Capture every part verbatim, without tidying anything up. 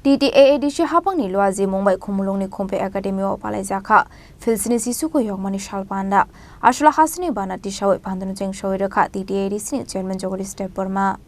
T T A A D C hapangni Luaji Mumbai Khumulwngni Khumpui Academy o palaijakha Philsini Sisuku Yokmani Sal Panda. Aswla hasini bana tisawi pandano chengsawi rwkha T T A A D C ni Chairman Jagadish Debbarma.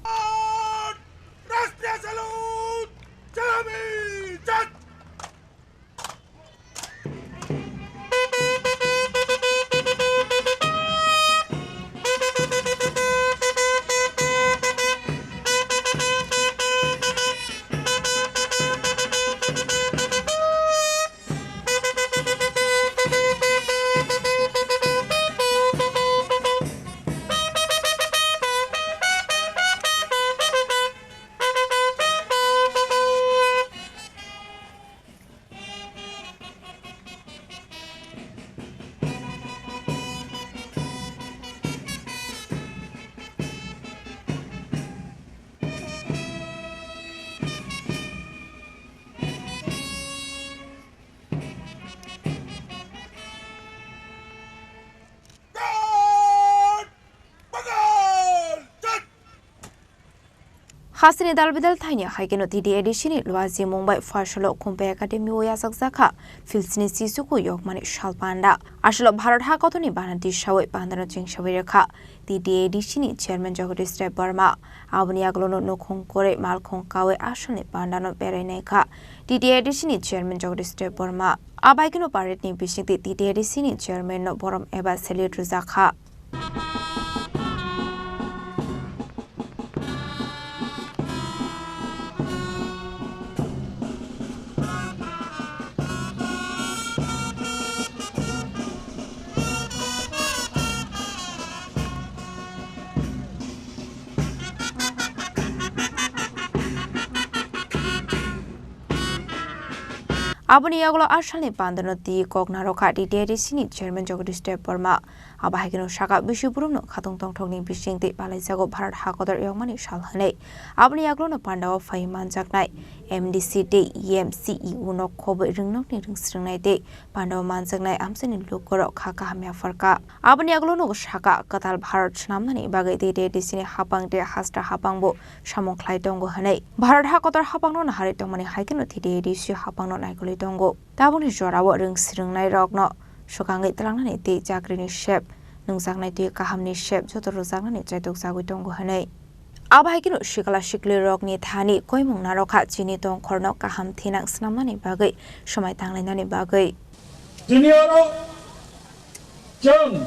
Hasini dalbidal thaini hai kheno T T A A D C ni Luaji Mumbai Pharsalo Khumpui Academy o yachakjakha Philsini Sisuku Yokmani Sal Panda. Aswlo Bharat ha kotorni bana tisawi pandano chengsawi rwkha T T A A D C ni Chairman Jagadish Debbarma. Aboni yagulono nukhung kwrwi malkhung kawi asalni pandano berai naikha T T A A D C ni Chairman Jagadish Debbarma. Abai kheno parade ni bisingtwi T T A A D C ni Chairman no borom eba salute rwjakha. Aboni yagulo asalni pandano twi kok narwkha T T A A D C ni Chairman Jagadish Debbarma. Abo hai kheno saka bisi borokno khatung tongthokni bisingtwi palaijago Bharat ha kotor yokmani sal hwnwi. Aboni yagulono pandao phai manjaknai M D C tei E M C E U no khobwi rwngnokni rwngsrwngnai tei pandao manjaknai amchaini lukurok kha kaham yapharkha. Aboni yagulono saka kwtal Bharat swnamnani bagwi T T A A D C ni hapang tei hasta hapangbo samung khlai tongo hwnwi. Bharat ha kotor hapangno naharwi tongmani hai kheno T T A A D C hapangno naikolwi tongo. Tabukni jorao rwngsrwngnairokno swkangwi twlangnani tei chakrini sep, nungjaknai twi kahamni sep joto rwjaknani chaitokjagwi tongo hwnwi. Abo hai kheno sikla siklirokni thani koimung narwkha chini tongkhorno kaham thinang swnamnani bagwi, swmai tanglainani bagwi. Tini oro chwng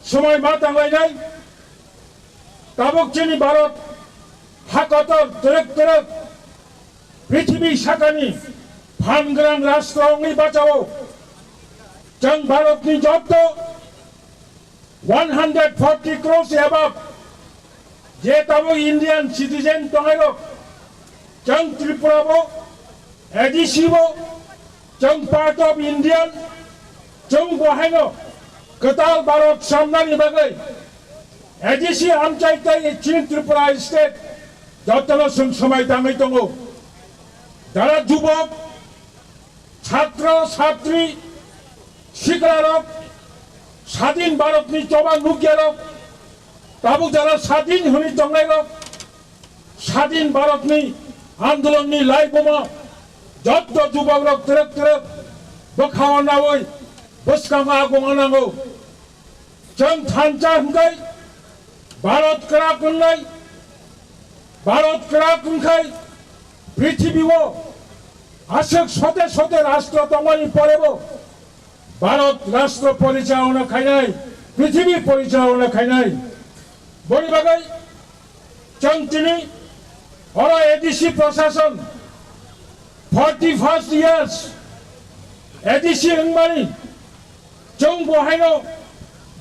swmai ma tanglainai. Tabuk chini Bharat ha kotor twrwk twrwk prithibi sakani phan gwnang rastro wngwi bachao. Chwng Bharatni jotto one hundred forty crores above je tabuk Indian citizen tongnai rok, chwng Tripura bo, A D C bo, chwng part of Indian, chwng bo haino kwtal Bharat samnani bagwi A D C amchai tei chini Tripura state jotono chwng swmai tangwi tongo. Jara jubok, chhatro, chhatri, siklarok, sadin Bharatni choba nukyarok, tabuk jara sadin hwnwi tongnairok, sadin Bharatni andolonni laibuma jotto jubokrok twrwk twrwk bwkhao naui bwskango agung nango. Chwng thansa hwnkhe Bharat kwrak wngnai, Bharat kwrak wngkhai prithibi o aswk sote sote rastro tongmani porebo Bharat rastro porichayona khainai, prithibi porichayona khainai. Boni bagwi chwng tini oro A D C prashason forty first years A D C wngmani chwng bo haino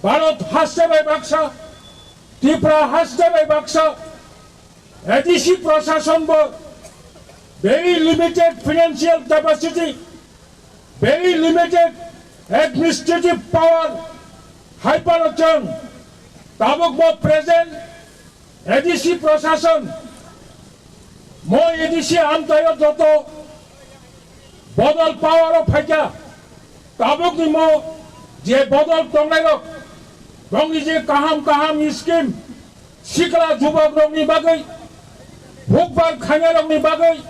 Bharat haste bai baksa, Tripura haste bai baksa, A D C prashason bo very limited financial capacity, very limited administrative power, hai phano chwng tabuk bo present A D C prashason, mo A D C amchaio joto bodol power o phaikha, tabukni mo je bodol tongnairok, bongni je kaham kaham scheme, sikla jubokrokni bagwi, hukbar khainairokni bagwi,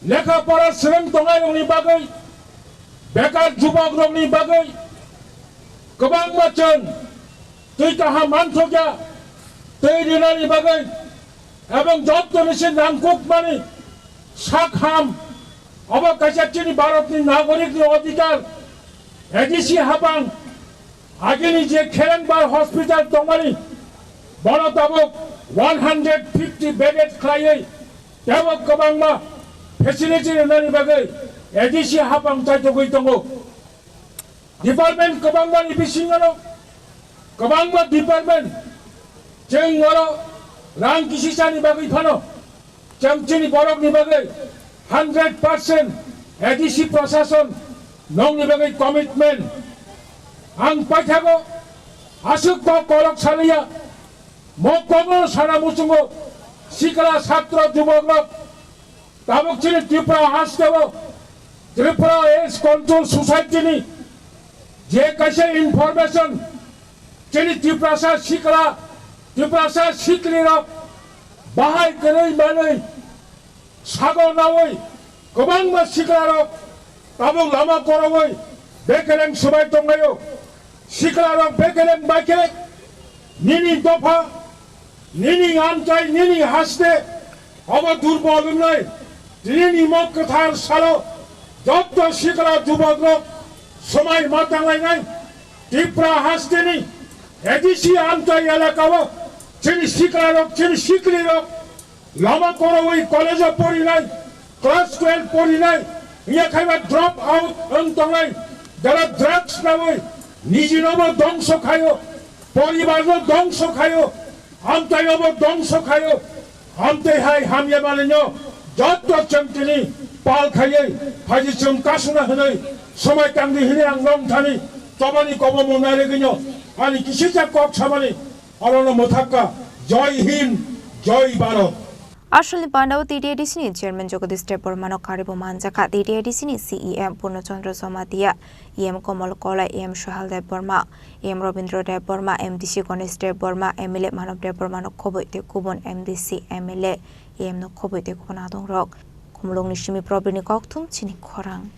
Lekha pora swrwng tongnai rokni bagwi, bekar jubok rokni bagwi kwbangma chwng twi kaham manthokya, twi rinani bagwi, ebong jottoni se nangkukmani sak ham, obo kaisa chini Bharatni nagorikni odhikar. A D C hapang agini je Kherengbar hospital tongmani, bono tabuk one hundred fifty bedded khlaiwi tebo kwbangma facility rwnani bagwi A D C hapang chaitogwi tongo. Department kwbangmani bisingono kwbangma department chwng oro rang kisisani bagwi phano chwng chini borokni bagwi hundred percent A D C prosason nongni bagwi commitment. Ang paithago aswk kok kolok saliya, mo kokno sana muchungo sikla satro jubokrok tabuk chini Tripura hasteo Tripura AIDS Control Society ni je kaisa information chini Tiprasa sikla, Tiprasa siklirok bahai kwrwi manwi sago nawi kwbangma siklarok tabuk lama korogwi bekeleng swbai tonglaio. Siklarok bekeleng bai khe nini dopha, nini amchai, nini haste obo durbol wngnai. Tinini mo kwthar salo jotto sikla jubokrok swmai ma tanglainai. Tripura hasteni A D C amchai elakao chini siklarok, chini siklirok lama korogwi college-o porinai, class twelve porinai, wngya khaiba drop out wng tongnai, jara drugs nawi nijinobo dongso khaio, poribarno dongso khaio, amchaiobo dongso khaio, amtwi hai hamya manwino jotto chwng tini pal khaiwi phaji chwng kasuna hwnwi swmai tangdi hwnwi ang nong thani chobani kobomo narigwino ani kisisa kok samani orono mwthakka. Joy Hind, Joy Bharat. Aswkni pandao T T A D C ni chairman Jagadish Debbarma no karwi bo manjakha. T T A D C ni C E M Purno Chandra Jamatia, E M Komol Kolai, E M Sohel Debbarma, E M Robindra Debbarma, M D C Ganesh Debbarma, M L A Manav Debbarma no khobwi tei kubun M D C, M L A, E M no khobwi tei kubun adongrok. Khumulwngni simi Probini kokthum chini khorang.